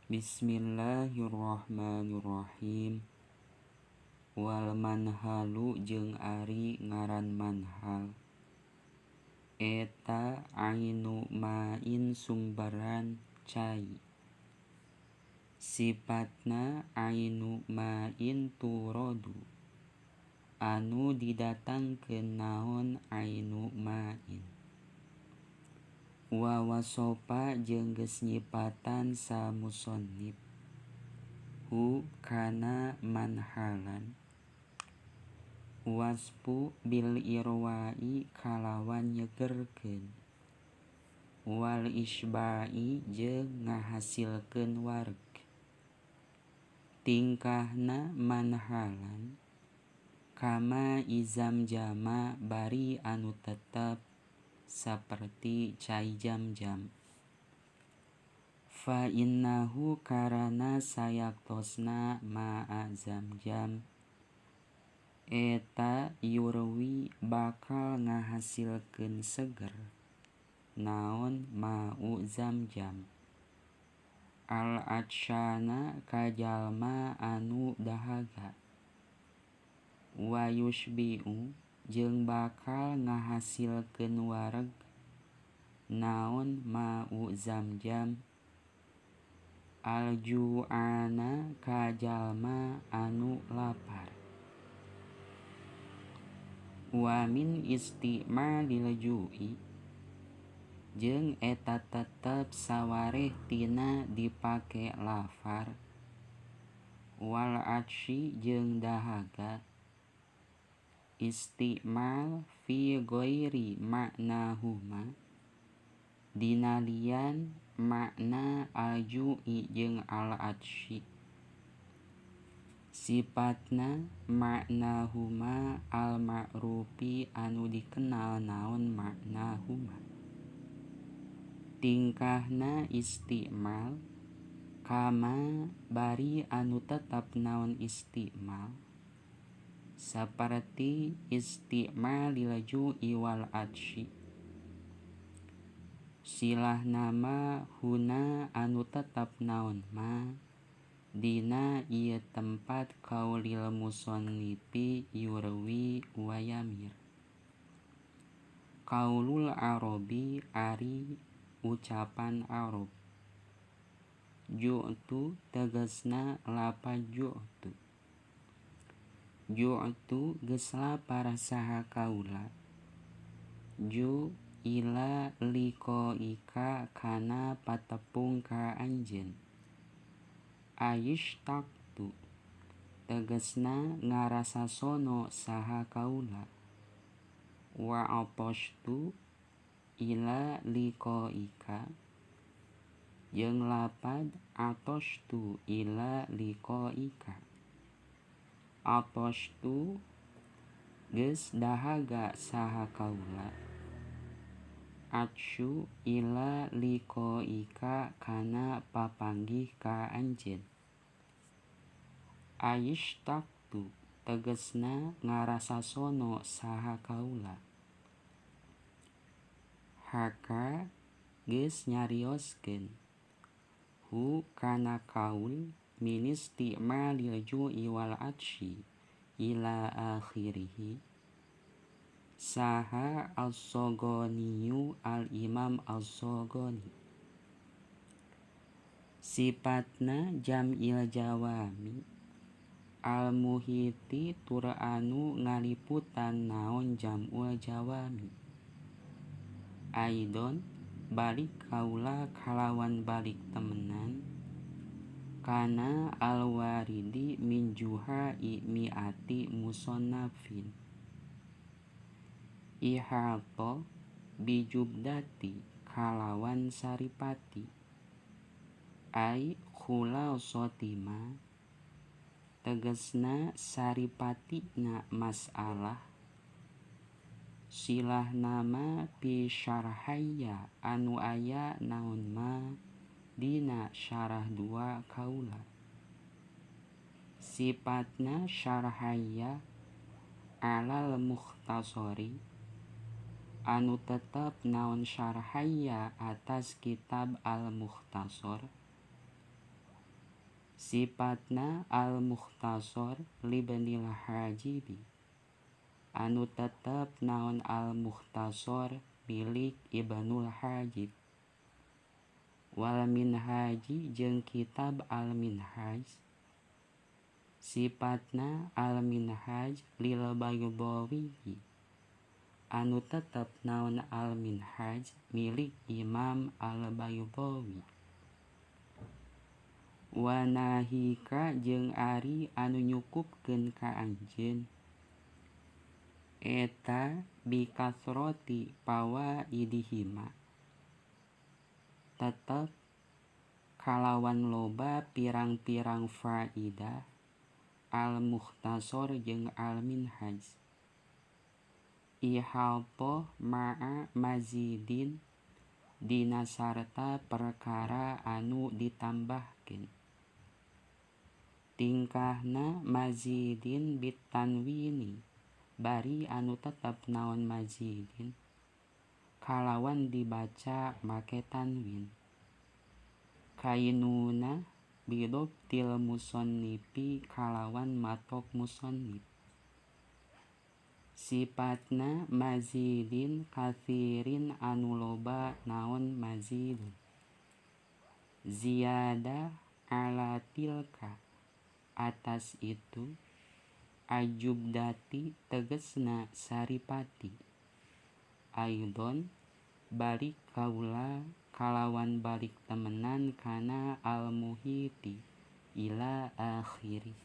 Bismillahirrahmanirrahim. Wal manhalu jeung ari ngaran manhal eta ainu ma'in sumberan cai. Sipatna ainu ma'in turodu anu didatangkeun naon ainu ma'in. Wa wasopa jeung geus nyipatan sa musannif hu kana manhalan waspu bil irwa'i kalawan nyegerkeun wal isba'i jeung ngahasilkeun wareg. Tingkahna manhalan kama izam jama bari anu tetep saperti cai jam-jam. Fa innahu karana sayaktosna ma'a zam-jam eta yurwi bakal ngahasilkeun seger naon ma'u zam-jam al atsyana ka jalma anu dahaga wa yushbi'u jeung bakal ngahasilkeun wareg naon ma'u zam-jam alju'ana ka jalma anu lapar. Wa min isti'malil ju'i jeung eta tetep sawareh tina dipake lafar wal atsy jeung dahaga isti'mal fi ghairi ma'nahuma dina lian makna al-ju'i jeung al-atsy. Sipatna ma'nahuma al-ma'rufi anu dikenal naon ma'nahuma. Tingkahna isti'mal kama bari anu tetep naon isti'mal saperti isti'malil ju'i wal atsy. Silah nama huna anu tetep naon ma dina ieu tempat kaulil musannifi yurwi wa yamir. Kaulul arabi ari ucapan Arab. Ju'tu tegasna lapad ju'tu. Ju'tu geus lapar saha kaula. Ju ila liqaika kana patepung ka anjeun. Ayishtaqtu tegasna ngarasa sono saha kaula. Wa atashtu ila liqaika jeung lapad atashtu ila liqaika. Atashtu geus dahaga saha kaula. Atsyu ila liqaika kana papanggih ka anjeun. Ayishtaqtu tegasna ngarasa sono saha kaula. Haka geus nyarioskeun hu kana kaul min isti'malil ju'i wal atsy ila akhirih. Saha as-Sogoniyu al-Imam as-Sogoni. Sipatna jam'il jawami al-muhiti tur anu ngaliputan naon jam'ul jawami. Aidon balik kaula kalawan balik temenan kana al-waridi min juha'i mi'ati musannafin. Ihato bijubdati kalawan saripati ai khulasotima tegasna saripatina masalah. Silah nama pi syarhayya anu aya naon ma dina syarah dua kaula. Sipatna syarhayya alal mukhtasori anu tetep naon syarhayya atas kitab al-mukhtasor. Sifatna al-mukhtasar libnil hajibi anu tetep naon al-mukhtasar milik Ibnul Hajib. Wal minhaji jeung kitab al-minhaj. Sifatna al-minhaj lil Baydawi anu tetep naon al-minhaj milik Imam al-Baydawi. Wanahika jeung ari anu nyukupkeun ka anjeun eta bikasroti pawaidihima tetep kalawan loba pirang-pirang faidah al-mukhtasar jeung al-minhaj. Ihalto ma'a mazidin dina sarta perkara anu ditambahkeun. Tingkahna mazidin bitanwini bari anu tetep naon mazidin kalawan dibaca make tanwin. Kainuna bidobtil musonnifi kalawan matok musonnif. Sifatna mazidin kathirin anu loba naon mazidun. Ziyada ala tilka atas itu ajubdati tegesna saripati. Aidon balik kaula kalawan balik temenan kana al-muhiti ila akhirih.